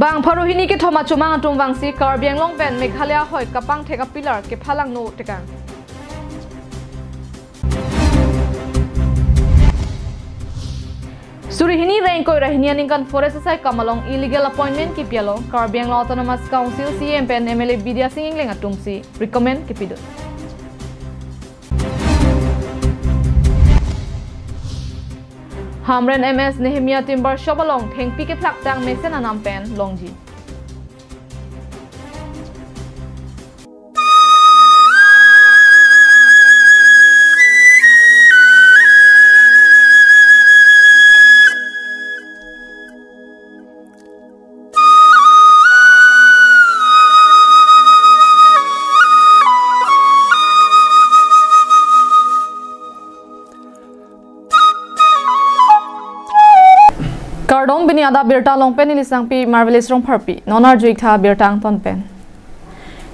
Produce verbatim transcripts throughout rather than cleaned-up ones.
Bang pharo hini kethom achomang atum vangsi Karbi Anglong pen Meghalaya ahoi kapangthek a pillar kephalangno tekang. Suri hini ra ingkoi ra hini aningkan forest asaikam along illegal appointment kipi along Karbi Anglong Autonomous Council C E M pen M L A Bidya Sing Engleng atumsi recommend kipidun. Hamren M S Nehemiah Timber Shop along thengpi kephlaktang mesen anam pen longji. Kardom, pini adap birta along pen neli sangpi Marvelous Rongpharpi, non arju-ik tha birta angton pen.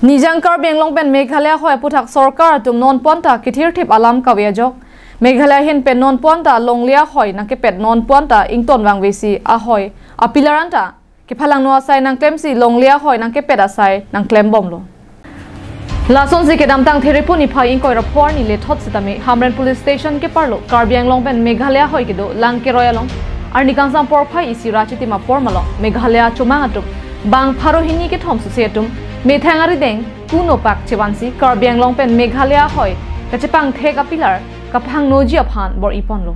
Nijang Karbi Anglong pen Meghalaya ahoi aphuthak sorkar atum non ponta kithirthip alam kave ajok, Meghalaya ahin pen non ponta longle ahoi nangkepet, non ponta ington vangvesi ahoi a pillar anta kephalangno asai nangklemsi longle ahoi nangkepet asai nangklembomlo. Lasonsi kedamtang Therephu niphai ingkoi ra phongo arni lethot sitame Hamren Police Station keparlo Karbi Anglong pen Meghalaya ahoi kedo Langkeroi along arni kangsam porphai isi ra chitim apor malom Meghalaya achomang atum bang pharo hini kethom suse atum methang arideng kuno pak chevansi Karbi Anglong pen Meghalaya ahoi kachepangthek a pillar kaphangnoji aphan bor-iponlo.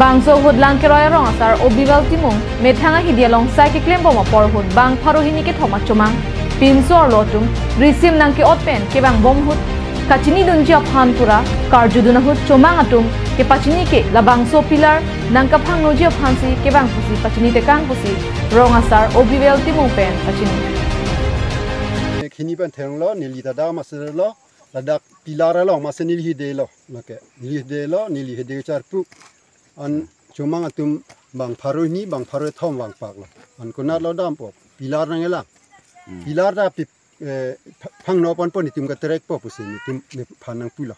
Bangso ahut Langkeroi arong asar Obiwel Timung methang ahidi along sai keklembom apor ahut bang pharo hini kethom achomang pinso arlo atum risim nangke-ot pen kevangbom ahut kachinidunji aphan pura karjudun ahut chomang atum kepachini ke labangso pillar nangkaphangnoji aphansi kevang pusi pachini tekang pusi rong asar Obiwel Timung pen pachini. Khini pen therlo, neli ta dam aserlo, ladak pillar along mase neli hidelo, lake neli hidelo, neli hide charpu. An chomang atum bang pharo hini, bang pharo thom vangpaklo. An konatlo dampo, pillar nangkelang. Hmm. Pillar ta pi, eh, pha-, phangno ponpo, netum katrekpo pusi netum nephan nangpulo.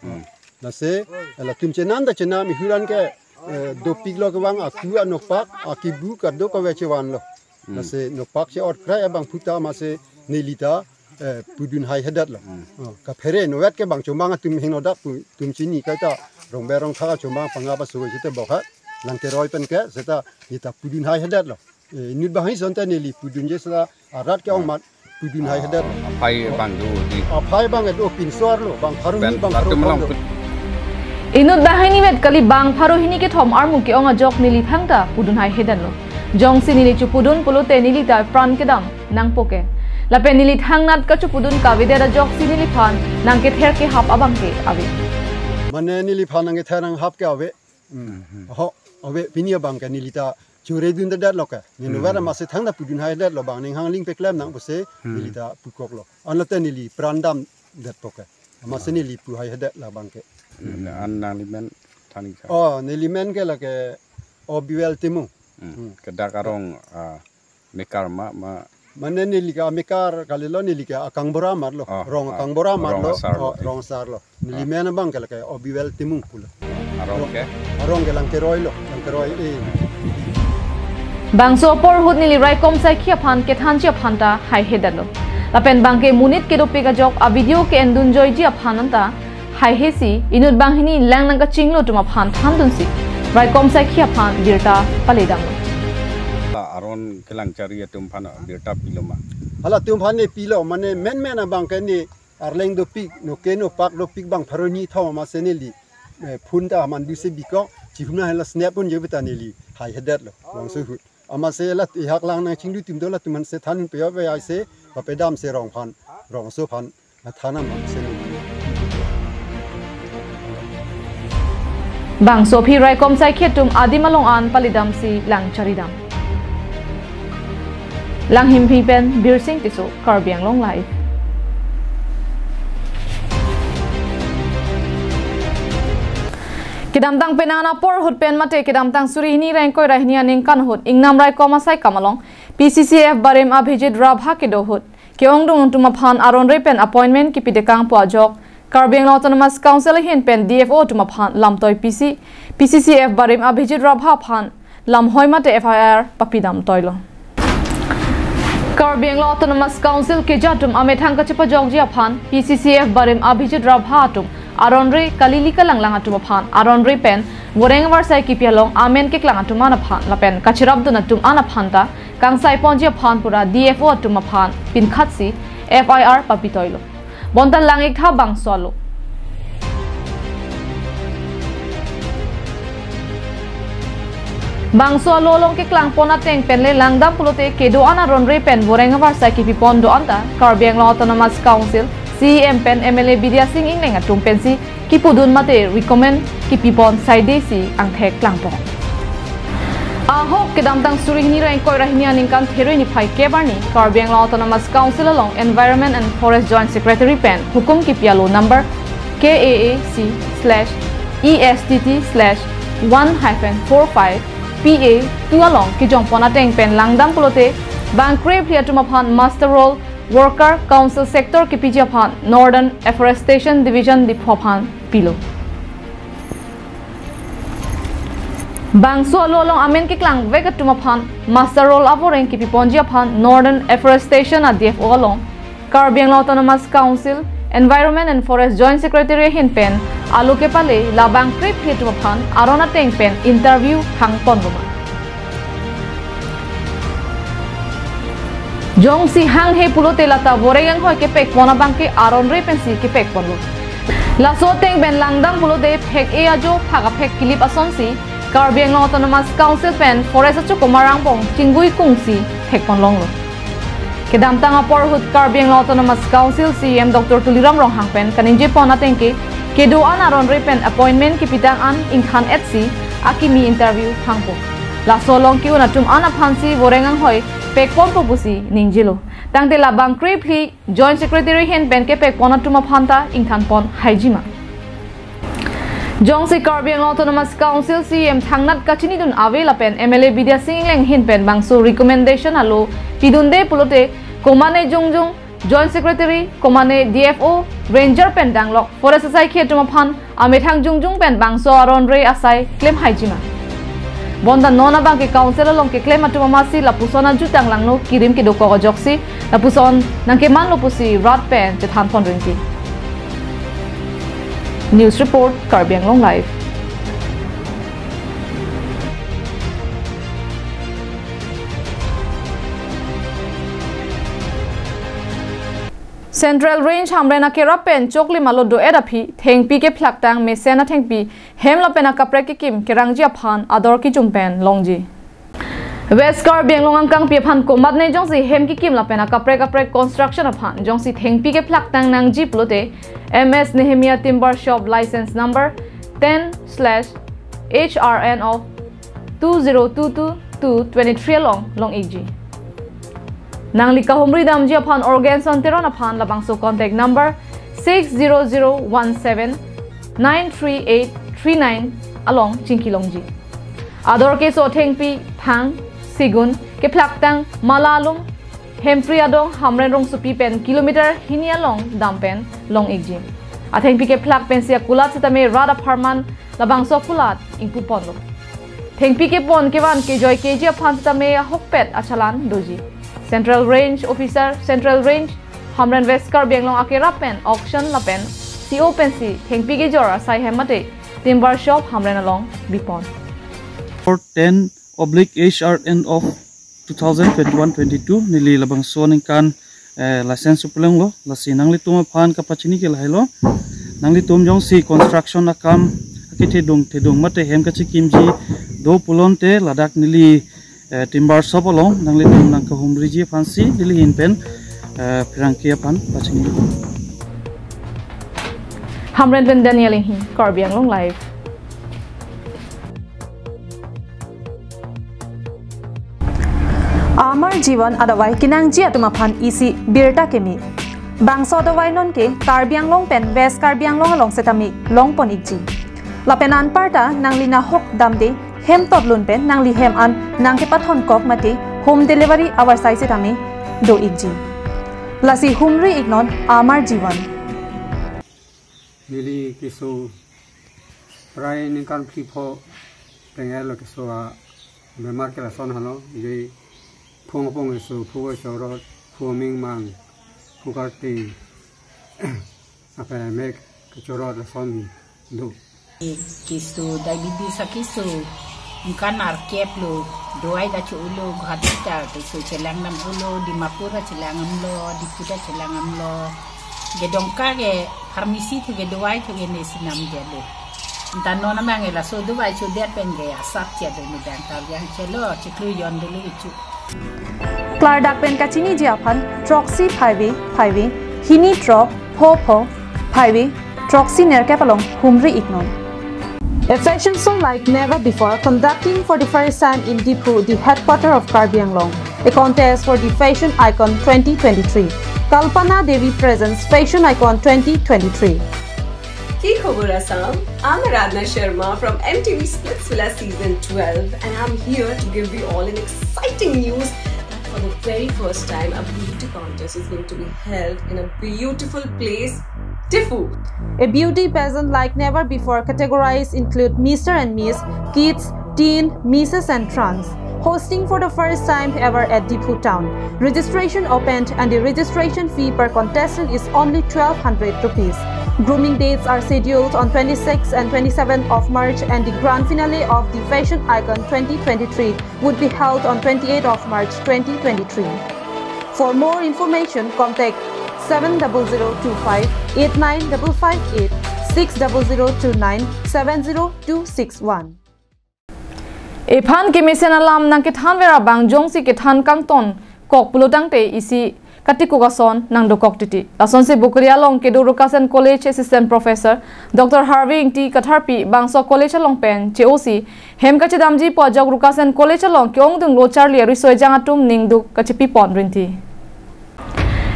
Hmm. Lasi, latum chenam ta chenam, ihuran ke, eh, dopiklo kevang, aku anopak, akibu kado kave chevanlo. Hmm. Lasi nopak che-ot krai abang puta mase neli ta, eh, pudun haihedetlo. Hmm. Oh, kaphere novet ke bang chomang atum hingno dak pu-, tum chini kaita rongber rongtha chomang panga paso chete bokha Langkeroi pen ke seta neli ta pudun haihedetlo. Eh, inut banghini asonte neli pudunji seta arat ke-ong mat pudun haihedet. Aphai abang do di. Aphai abang do, pinso arlo, bang pharo hini, pen bang pharo latum thom along do. Inut banghini vet kali, bang pharo hini kethom armu ke-ong ajok neli thangta pudun haihedetlo. Jongsi neli chopudun pulote neli ta pran kedam nangpo ke. Lapen neli thangnat kachopudun kavedet ajoksi neliphan nangkether kehap abang ke ave. Mane neliphan nangkether nanghap ke ave. Hmm. Hmm, hmm. Ho, ave, pini abang ke neli ta churedundedetlo ke. Neli, hmm, vera mase thangta pudun haihedetlo, bang ning hangling peklem nang pusi, hmm, neli ta pukoklo. Anlote neli pran damdetpo ke. Mase, ah, neli pu haihedet labang ke. Hmm, an nanglimen than-ik tha? Oh, nelimen ke lake Obiwel Timung. Hmm. Hmm. Kedak arong, ah, mekar ma, ma. Mane neli ke amekar kalilo, neli ke akangbura amarlo. Oh, rong, ah, akangbura amarlo. Rong asarlo. Oh, rong asarlo. Neli, ah, men abang ke lake Obiwel Timung pulo. Arong ke? Arong ke Langkeroi lo, Langkeroi, eh. Bangso apor ahut neli raikom saikhi aphan kethanji aphan ta haihedetlo. Lapen bang ke monit kedopik ajok a video ke-endunjoiji aphan anta haihesi inut banghini lang nangkachinglo atum aphan thandunsi raikom saikhi aphan birta paledamlo. La aron kelang chari atum aphan birta pilo ma? Halatum aphan ne pilo, mane menmen abang ke ne arleng dopik, noke nopak dopik bang pharo hini thom mase neli, eh, phone ta mandu si bikok, chihumna hela snap un je beta neli haihedetlo, bangso ahut. Amase la ihak lang nangchinglu atum do, latum aphan se than un peyo pe ai se, papedamse rong aphan, rong aso aphan, athan amang se neli. Bangso aphi raikom saikhi atum adim along an paledamsi lang charidam. Langhimphi pen Birsing Tisso, Karbi Anglong Live. Kedamtang penang apor ahut pen mate kedamtang suri hini ra ingkoi ra hini aningkan ahut ingnam raikom asaikam along P C C F barim Abhijit Rabha kedo ahut ke-ongdung atum aphan aron re pen appointment kipi tekang pu ajok Karbi Anglong Autonomous Council ahin pen D F O atum aphan lamtoi pisi, P C C F barim Abhijit Rabha aphan lamhoi mate F I R papidam toilo. Karbi Anglong Autonomous Council keja atum amethang kachepajokji aphan P C C F barim Abhijit Rabha atum aronre kalili kalanglang atum aphan aronre pen voreng avarsai kipi along amen keklang atum an aphan lapen kachirapdun atum an aphan ta kangsai ponji aphan pura D F O atum aphan pinkhatsi F I R papitoilo. Bonta lang-ik tha bangso alo. Bangso alo along keklang pon ateng pen le langdam pulote kedo-an aronre pen voreng avarsai kipi pon do-an ta Karbi Anglong Autonomous Council C E M pen M L A Bidya Sing Engleng atum pensi kipudun mate recommend kipi pon saidesi angthek klang pon. Ahok kedamtang suri hini ra ingkoi ra hini aningkan Theroi niphai kep arni Karbi Anglong Autonomous Council along Environment and Forest Joint Secretary pen hukum kipi alo number K A A C slash E S T T slash one hyphen four five P A two along kejong pon ateng pen langdam pulote bang krephli atum aphan muster roll worker council sector kipiji aphan Northern Afforestation Division Diphu aphan pilo. Bangso alo along amen keklang vek atum aphan muster roll avoreng kipi ponji aphan Northern Afforestation a D F O along Karbi Anglong Autonomous Council Environment and Forest Joint Secretary ahin pen alo kepale labang krephli atum aphan aron ateng pen interview hang pon boma. Jongsi hanghe pulote lata voreng anghoi kepek pon abang ke aronre pensi kepek ponlo. Laso ateng pen langdam pulote phek-e ajo phak aphek kilip asonsi Karbi Anglong Autonomous Council pen Forest achokomar angbong chinggui kungsi thek pon longlo. Kedamtang apor ahut Karbi Anglong Autonomous Council C E M Doctor Tuliram Ronghang pen kaningje pon ateng ke kedo-an aronre pen appointment kipitang an ingthan etsi akimi interview hangpo. Laso along ke-un atum an aphansi voreng anghoi pek ponpo pusi ningjelo. Tangte labang krephli Joint Secretary ahin pen kepek pon atum aphan ta ingthan pon haijima. Jongsi Karbi Anglong Autonomous Council C E M thangnat kachinidun ave lapen M L A Bidya Sing Engleng ahin pen bangso recommendation alo pidunde pulote komane jongjong Joint Secretary, komane D F O, Ranger pen danglok Forest asaikhi atum aphan amethang jongjong pen bangso aronre asai klem haijima. Bonta non abang ke Council along keklem atum amatsi lapuson ajutang langno kirim kedokok ajoksi lapuson nangkemanlo pusi rat pen chethan pon ringki. News report, Karbi Anglong Live. Central Range Hamren akerap pen choklim alo do-et aphi thengpi kephlaktang mesen athengpi hem lapen akaprek kekim kerangji aphan ador kejum pen longji. West Karbi Anglong angkangpi aphan komatne jongsi hem kekim lapen akaprek kaprek construction aphan jongsi thengpi kephlaktang nangji pulote M S Nehemiah Timber Shop license number ten slash H R N of two zero two two two twenty-three along long-ikji. Nangli kahumri damji aphan Organson Teron aphan labangso contact number six zero zero one seven nine three eight three nine along chingki longji. Ador keso athengpi thang, sigun, kephlaktang, mala alum, Hempri adong Hamren rongsopi pen kilometer hini along dam pen long-ikji. Athengpi kephlak pensi akulat setame rat apharman labangso akulat ingpu ponlo. Thengpi kepon kevan kejoi keji aphan setame ahokpet achalan doji. Central Range Officer, Central Range, Hamren West Karbi Anglong akerap pen auction lapen C O pensi thengpi kejor asai hem mate timber shop Hamren along bipon. Four ten oblique H R N of two thousand twenty-one twenty-two neli labangso aningkan, eh, license upulonglo, lasi nanglitum aphan kapachini ke lahailo. Nanglitum jongsi construction akam akethedung thedung mate hem kachekimji do pulote ladak neli, eh, timber shop along nanglitum nangkahumriji aphansi neli ahin pen, eh, pherangke aphan pachini. Hamren pen Daniel Inghi, Karbi Anglong Live. Amar Jivan adavai kenangji atum aphan isi birta keme. Bangso adavai nonke Karbi Anglong pen West Karbi Anglong along setame longpon-ikji. Lapen anparta nangli nahok damde hem totlun pen nangli hem an nangkepathon kok mate home delivery avarsai setame do-ikji. Lasi humri-iknon Amar Jivan. Neli keso prai ningkan phli pho tengelo keso abemar ke lason halo, je phongphong keso, phu kachorot, phu mingmang, phu karti, ape mek kachorot lason do. Keso diabetes akeso, ingkan arkep lo, dawai ta cho-olo, Guwahati ta keso chelang dam-olo, Dimapur ta chelang damlo, Diphu ta chelang damlo. Kedongka ke pharmacy thu ke dawai thu ke nesi namdetlo. Anta non amang ke laso dawai chodet pen ke asap che do, midang ta yang chelo, chiklu yon dulu ichu. Klardak pen kachiniji aphan throksi phaivi phaivi, hini throk pho pho phaivi, throksi nerkep along humri iknon. A fashion show like never before, conducting for the first time in Diphu, the headquarter of Karbi Anglong. A contest for the fashion icon twenty twenty-three. Kalpana Devi presents Fashion Icon twenty twenty-three. কি খবৰ Assam? I'm Aradhna Sharma from M T V Splitsvilla season twelve, and I'm here to give you all an exciting news that for the very first time, a beauty contest is going to be held in a beautiful place, Diphu. A beauty pageant like never before, categories include Mister and Miss, Kids, Teen, Misses and Trans. Hosting for the first time ever at Diphu town. Registration opened and the registration fee per contestant is only twelve hundred rupees. Grooming dates are scheduled on twenty-sixth and twenty-seventh of March, and the grand finale of the Fashion Icon twenty twenty-three would be held on twenty-eighth of March twenty twenty-three. For more information, contact seven double zero two five eight nine double five eight, six double zero two nine seven zero two six one. Ephan kemesen alam nangkethanver abang jongsi kethan kangtonkok pulotangte isi katikuk ason nangdokok titi. Lasonsi Bokolia along kedo Rukasen College Assistant Professor Doctor Harvey Ingti Katharpi bangso college along pen che-osi hem kachedamji pu ajok Rukasen College along ke-ongdung lo charli ariso ejang atum ningduk kachepipon rinti.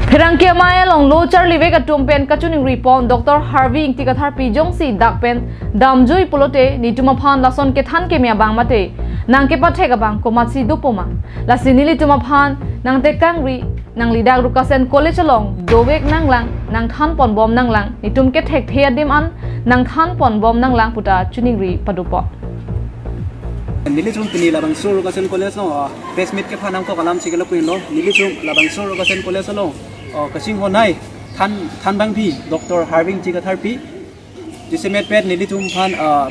Pherangke amei along lo charlivek atum pen kachiningripon Doctor Harvey Ingti Katharpi jongsi dak pen damjui pulote netum aphan lason kethan keme abang mate nangkepathek abang komatsi dopoma. Lasi nelitum aphan nangtekangri, nanglidak Rukasen College along dovek nanglang, nangthanponbom nanglang, netum kethekthe adim an nangthanponbom nanglang puta chiningri padopon. Nelitum pini labangso Rukasen College along, ah, press meet kephan nangkok alam chikelo puin lo. Nelitum labangso Rukasen College along, ah, kachinghon nai than, thanbangpi Doctor Harvey Ingti Katharpi. Jasemet pet nelitum aphan, ah,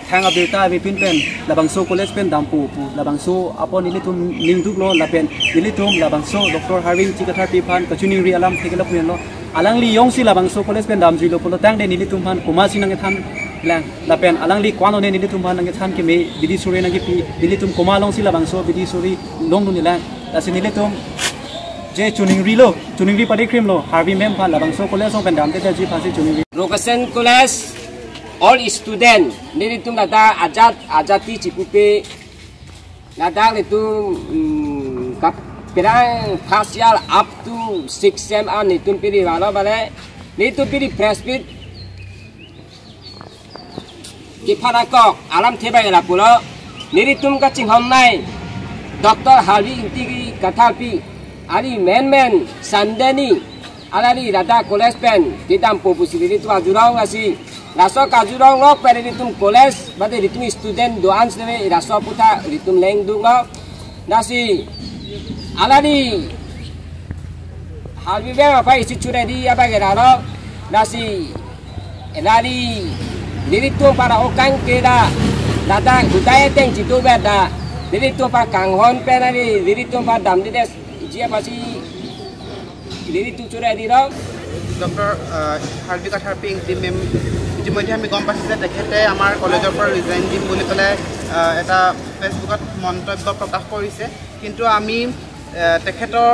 thang abirta avepin pen labangso college pen dampo pu labangso apot nelitum ningduklo lapen nelitum labangso Doctor Harvey Ingti Katharpi aphan kachiningri alam chikelo puin lo. Alangli jongsi labangso college pen damjuilo pulotangte nelitum aphan komatsi nangkethanlang. Lapen alangli ko-an lone nelitum aphan nangkethan keme, bidi suri nangkepi, nelitum komat alongsi labangso bidi suri longdunlang. Lasi nelitum je chiningrilo, chiningri padikrimlo, Harvey ma'am aphan labangso college along pen damtedetji aphansi chiningri. Rukasen College, all student, nelitum ladak ajat, ajati chipupe, ladak nelitum, mm, kap-, pirang first year up to six sem an nelitum piri valo bale, nelitum piri press meet kephan nangkok alamthe abang lapulo, nelitum kachinghon nai Doctor Harvey Ingti Katharpi, ari menmen Sunday ni, alari ladak college pen kedampo pusi nelitum ajurong asi, laso kajurong lok pen nelitum college mate nelitum student do-an sene laso aphuthak nelitum lengduklo. Lasi alari Harvey ma'am aphan isi churedi abang eraro. Lasi alari nelitum aphan okang keda, ladak hudai ateng chitu beda, nelitum aphan kanghon pen ari nelitum aphan damdedetji aphansi nelitum churedi lo. Doctor, ah, Hardik কাথাৰ পিং টিম মেম ইতিমধ্যে আমি গম পাইছোঁ যে তেখেতে আমাৰ কলেজৰ পৰা ৰিজাইন দিম বুলি পেলাই, আহ, এটা ফেচবুকত মন্তব্য প্ৰকাশ কৰিছে। কিন্তু আমি, আহ, তেখেতৰ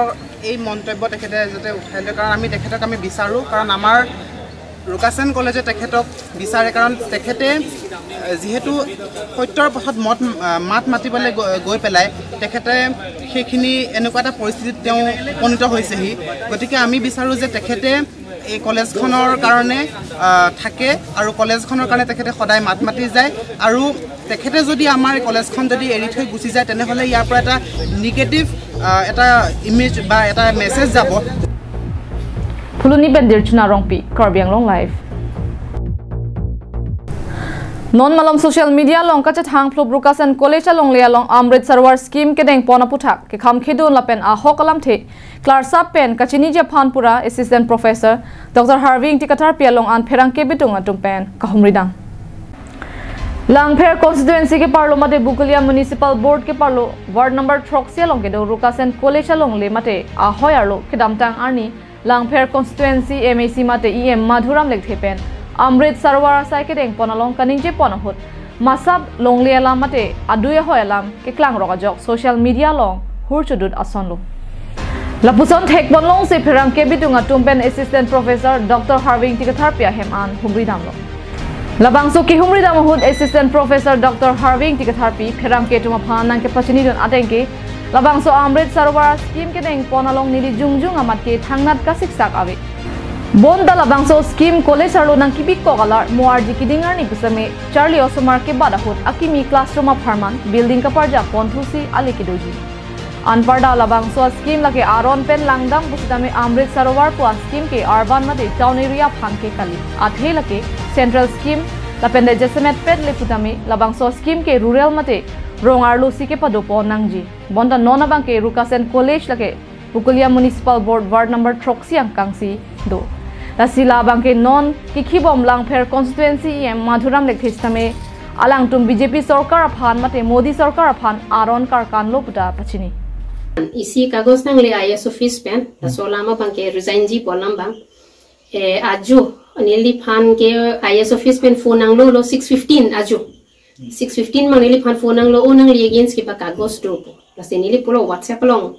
এই মন্তব্য তেখেতে যাতে উঠাই লয়, কাৰণ আমি তেখেতক আমি বিচাৰোঁ, কাৰণ আমাৰ ৰুকাচেন কলেজে তেখেতক বিচাৰে, কাৰণ তেখেতে, আহ, যিহেতু সত্যৰ পথত মত, আহ, মাত মাতিবলৈ গৈ, গৈ পেলাই তেখেতে সেইখিনি এনেকুৱা এটা পৰিস্থিতিত তেওঁ উপনীত হৈছেহি। গতিকে আমি বিচাৰোঁ যে তেখেতে এই কলেজখনৰ কাৰণে, আহ, থাকে আৰু কলেজখনৰ কাৰণে তেখেতে সদায় মাত মাতি যায়। আৰু তেখেতে যদি আমাৰ এই কলেজখন যদি এৰি থৈ গুচি যায়, তেনেহ'লে ইয়াৰ পৰা এটা নিগেটিভ, আহ, এটা ইমেজ বা এটা মেছেজ যাব। Phuloni pen Dirchuna Rongpi, Karbi Anglong Live. Non malom social media along kachethang phlup Rukasen College alongle along Amrit Sarovar scheme kedeng pon aputhak kekham khedun lapen ahok alamthe klarsap pen kachiniji aphan pura Assistant Professor Doctor Harvey Ingti Katharpi along an pherangke bitung atum pen kahumridam. Langpher constituency keparlo mate Bokolia Municipal Board keparlo ward number throksi along kedo Rukasen College alongle mate ahoi arlo kedamtang arni Langpher constituency M A C mate E M Madhuram Lekthe pen Amrit Sarovar asai kedeng pon along kaningje pon ahut masap longle alam mate adui ahoi alam keklang rok ajok social media along hur chodut asonlo. Lapuson thek pon longsi pherangke bitung atum pen Assistant Professor Doctor Harvey Ingti Katharpi ahem an humridamlo. Labangso kehumridam ahut Assistant Professor Doctor Harvey Ingti Katharpi pherangke atum aphan nangkepachinidun atengke, labangso Amrit Sarovar scheme kedeng pon along neli jongjong amat ke thangnat kasiksak ave. Bonta labangso scheme college arlo nangkebikok alar mo arji keding arni pusitame charli osomar kebat ahut akimi classroom apharman building kaparjap ponthusi ale kedoji. Anparta labangso scheme lake aron pen langdam pusitame Amrit Sarovar pu scheme ke urban mate town area aphan ke kali. Athe lake central scheme lapen de jasemet pet le putame labangso scheme ke rural mate rong arlo si kepado pon nangji. Bonta non abangke Rukasen College lake Bokolia Municipal Board ward number throksi angkang si do. Lasi labangke non kekhibom Langpher constituency E M Madhuram Lekthe sitame alangtum B J P sorkar aphan mate Modi sorkar aphan aron karkanlo puta pachini. Isi kagos nangle I A S office pen, laso alam abangke resign ji pu alam abang. Eh, ajo, neliphan ke I A S office pen phone nanglolo six fifteen ajo. Six fifteen abang neliphan phone nanglo, o nangli against kiba kagos do pu. Lasi neli pulo WhatsApp along.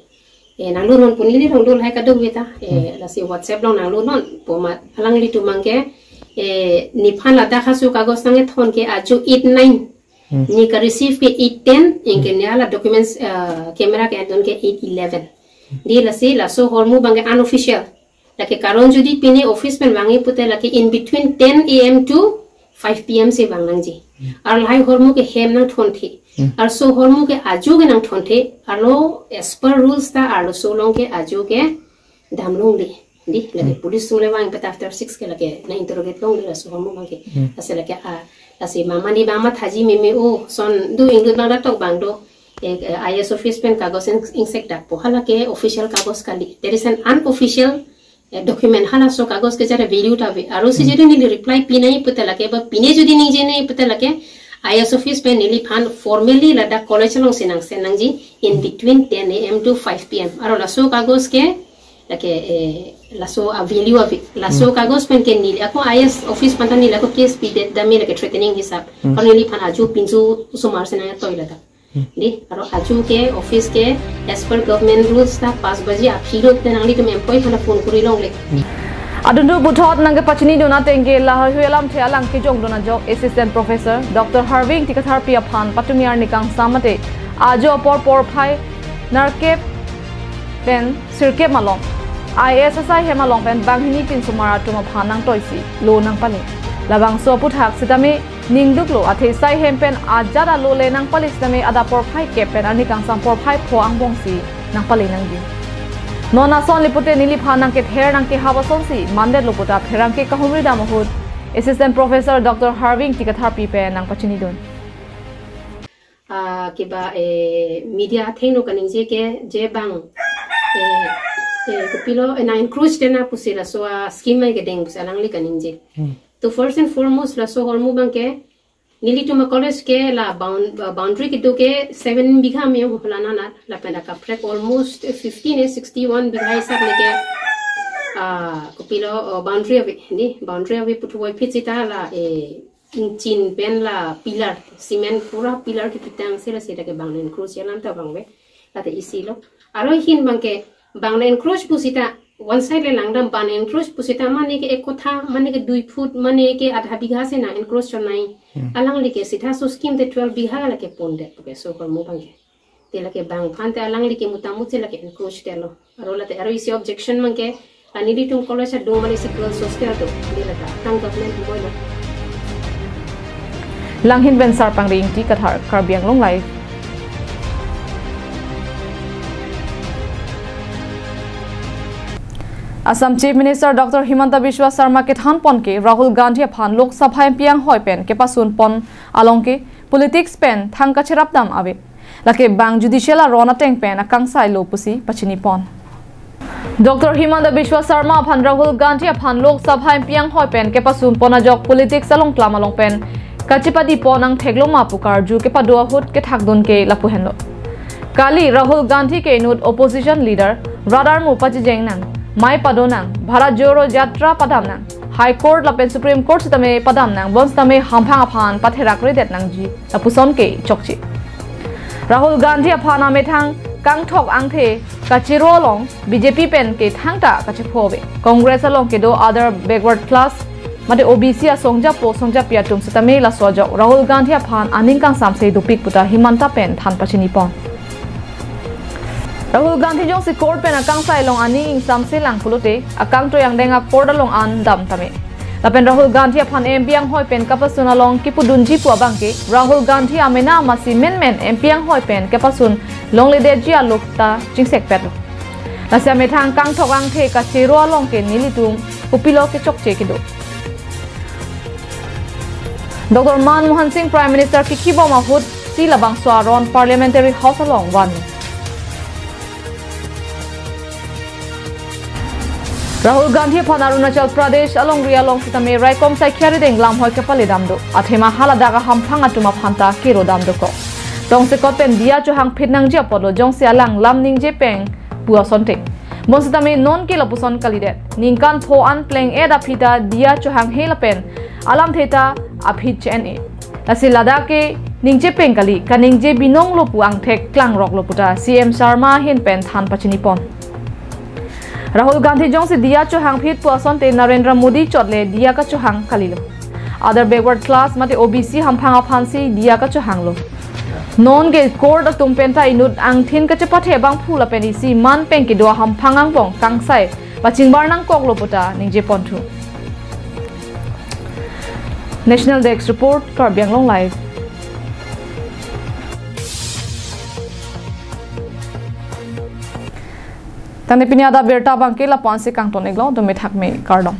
Eh, nanglo non pu neli rong dol hai kadokave ta. Eh, lasi WhatsApp along nanglo non pu ma alanglitum abangke, eh, nephan ladak aso kagos nangkethon ke ajo eight nine. Hmm. Ne ka-receive ke eight ten, anke ne hala documents, eh, camera ke-en dun ke eight eleven. Dei lasi laso ahormu abangke unofficial. Lake karon jodi pine office pen vangji pute lake in between ten A M to five P M si vang nangji. Hmm. Ar lahai ahormu ke hem nangthonthe. Hmm. Ar laso ahormu ke ajo ke nangthonthe. Arlo as per rules ta arloso along ke ajo ke dam longle. Dei, lake, hmm, police atum le vang peta after six ke lake nang-interrogate longle laso ahormu abangke. Hmm. Lasi lake, ah, lasi mama ni bang mathaji meme o, son do ingdut bang datok bang do. Eh, eh, I A S office pen kagos ing-, ingsekdak pu hala ke official kagos kali. There is an unofficial, eh, document, halaso kagos ke jara value ta ave. Aro si, hmm, jodi neli reply pinai pute lake ba pine jodi ningje nai pute lake I A S office pen neliphan formally ladak college along si nang-send nangji in between ten A M to five P M. Aro laso kagos ke lake, eh, laso a-value ave. Laso, hmm, kagos pen ke neli ako I A S office aphan ta neli ako case pidet dam me lake threatening hisap. Hmm. Karon neliphan ajo pinso osomar si nangtoi ladak. Hmm. Dei, aro ajo ke office ke as per government rules ta pass baji aphi lo te nanglitum employee aphan phone kori longle. Hmm. Adundu puthot nangkepachinidun atengke lahaihui alamthe alang kejongdun ajok Assistant Professor Doctor Harvey Ingti Katharpi aphan patumi arni kangsam mate ajo apor porphai nerkep pen sirkep malom I A S asai hem along pen banghini pinsomar atum aphan nangtoisi lo nangpale. Labangso aputhak sitame ningduklo, athe sai hem pen ajat alo le nangpale sitame adap porphai kep pen arni kangsam porphai pho angbong si nangpale nangji. Non ason le pute neliphan nangkether nangkehap asonsi mandetlo puta pherangke kahumridam ahut Assistant Professor Doctor Harvey Ingti Katharpi pen nangpachinidun. Ah, kiba, eh, media athengno kaningje ke je bang, eh, eh, kopilo, eh, nang-encroach te na pusi laso a-scheme ai kedeng pusi alangli kaningje. Hmm. To first and foremost laso ahormu abangke nelitum a-college ke la bound-, uh, boundary kedo ke seven bigha me hula nana lapen akaprek almost fifteen eh sixty-one bigha hisap leke, ah, kopilo, uh, boundary ave, dei, boundary ave puthu voiphit sita la, eh, ingchin pen la pillar, cement pura pillar kepitang si lasi lake bang encroach alam ta vangve. Late isi lo. Aro ahin abangke bang encroach pusita one side le langdam bang encroach pusita mane ke ek kotha, mane ke dui foot, mane ke adha bigha si nang-encroach chonai. Hmm. Alangli ke sita laso scheme te twelve bigha lake pondet puke laso ahormu abangke. Te lake bang aphan te alangli ke mutamut si lake encroach te lo. Aro late aro isi objection abangke, la nelitum college adung mali si girls hostel do, dei lata, tang government boi lo. Langhin pen Sarpangri Ingti Kathar, Karbi Anglong Live. Assam Chief Minister Doctor Himanta Biswa Sarma kethan pon ke Rahul Gandhi aphan Lok Sabha empi anghoi pen kepasun pon along ke politics pen thang kacherap dam ave. Lake bang judicial aron ateng pen akangsai lo pusi pachini pon. Doctor Himanta Biswa Sarma aphan Rahul Gandhi aphan Lok Sabha empi anghoi pen kepasun pon ajok politics along klam along pen kachepadi pon angthek lo ma pu karju kepado ahut kethakdun ke lapu henlo. Kali Rahul Gandhi ke inut opposition leader, radar mu pachijeng nang, mai pado nang, Bharat Jodo Yatra padam nang, High Court lapen Supreme Court sitame padam nang, bonsitame hamphang aphan patherak redet nangji lapuson ke chokche. Rahul Gandhi aphan amethang kangthok angthe kachero along B J P pen ke thangta kachepho ave. Congress along kedo other backward class mate O B C asongjapo songjapi atum sitame laso ajok Rahul Gandhi aphan aning kangsamse dopik puta Himanta pen than pachini pon. Rahul Gandhi jongsi court pen akangsai along aning ingsamse lang pulote akangtoi angdeng a court along an dam tame. Lapen Rahul Gandhi aphan empi anghoi pen kapasun along kipudunji pu abang ke Rahul Gandhi amena masi menmen empi anghoi pen kepasun longledetji alok ta chingsekpet lo. Lasi amethang kangthok angthe kachero along ke nelitum kopilo kechokche kedo. Doctor Manmohan Singh Prime Minister kikhibom ahut si labangso aron Parliamentary House along van. Rahul Gandhi aphan Arunachal Pradesh alongri along sitame raikom saikhia rideng lamhoi kepale dam do. Athema haladak ahamphang atum aphan ta kero dam dokok. Tongsekot pen diya chohang phit nangji apotlo jongsi alang lam ningje peng pu asonte. Bonsitame non ke lapuson kalidet. Ningkan pho an pleng-et aphi ta diya chohanghe lapen alamthe ta aphit che-en-e. Lasi ladak ke ningje peng kali, kaningje binong lo pu angthek klangrok lo puta C M Sarma ahin pen than pachini pon. Rahul Gandhi jongsi diya chohang phit pu asonte Narendra Modi chotle diya kachohang kalilo. Other backward class mate O B C hamphang aphansi diya kachohang lo. Non ke court atum penta inut angthin kachepathe abangphu lapen isi man pen kedo ahamphang angbong kangsai pachingbar nangkok lo puta ningje ponthu. National Desk Report, Karbi Anglong Live. Tangte pini adap abirta abang ke lapu-ansi kangton-iklo, dome thakme, kardom.